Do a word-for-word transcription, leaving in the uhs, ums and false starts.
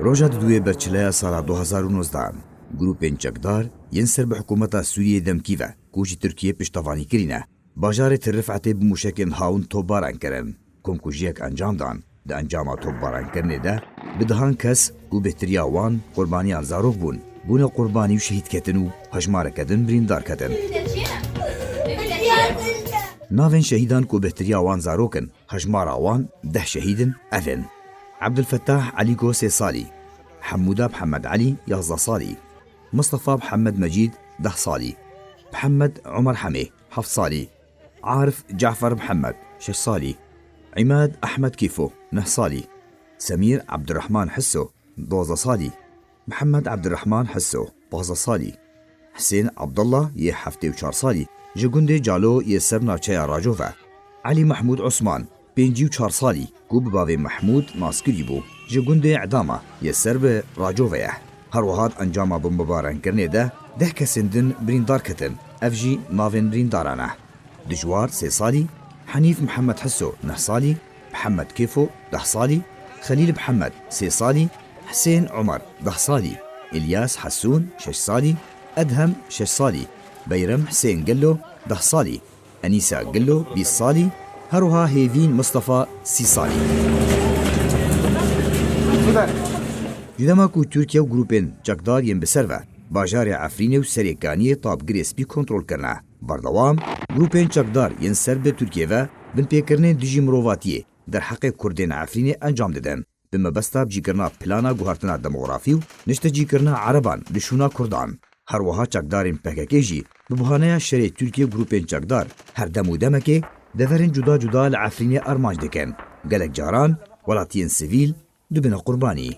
Roja duduyê berçileya sala du hazar û nozdeh, grûpên çekdar yên ser bi hikûmeta Sûriyeyê demkî ve, ku ji Tirkiyê piştevanî kirîne, bajarê Til Rifetê bi mûşekên hawin topbaran kirin. Komkujiyek encam dan. Di encama topbarankirinê de bi dehan kes ku bêhtiriya wan qurbaniyan zarok bûn, bûne qurbanî û şehîd ketin û hejmareke din birîndar ketin. Navên şehîdan ku bêhtiriya wan zarok in, hejmara wan deh şehîd in, ev in: Ebdulfetah Elîgo sê salî, Hemûda Mihemed Elî yazdeh salî, Mistefa Mihemed Mecîd deh salî, Mihemed Omer Hemê heft salî, Arif Cafer Mihemed şeş salî, Îmad Ehmed Kîfo neh salî, Semîr Ebdurrehman Hisso duwazdeh salî, Mihemed Ebdurrehman Hisso pazdeh salî, Hisên Abdullah yê heftê û çar salî ji gundê Calo yê ser navçeya Racove, Elî Mehmûd Osman pêncî û çar salî ku bi bavê Mehmûd naskirî bû, ji gundê Edama yê ser bi Racove ye. Her wiha di encama bombebarankirinê de deh kesên din birîndar ketin, ev jî navên birîndaran e: Dijwar sê salî, Henîf Mihemed Hisso neh salî, Mihemed Kêfo deh salî, Xelîl Mihemed sê salî, Hisên Omer deh salî, Îlyas Hesûn şeş salî, Edhem şeş salî, Beyrem Hisên Gillo deh salî, Enîsa Gillo bîst salî, her wiha Hêvîn Mistefa sî salî. Ji dema ku Tirkiye û grûpên çekdar yên bi ser ve bajarê Efrînê û Serê Kaniyê tab Girê Spî kontrol kirine, berdewam grûpên çekdar yên ser bi Tirkiye ve binpêkirinên dijî mirovatiyê derheqê Kurdên Efrînê encam didin, bi mebesta bicîkirina plana guhertina demografî û niştecîkirina Ereban li şûna Kurdan. Her wiha çekdarên P K K K jî bi bahaneya şerê Tirkiye grûpên çekdar her dem û demekê deverên cuda cuda li Efrînê armanc dikin. Gelek caran welatiyên sivîl dibine qurbanî.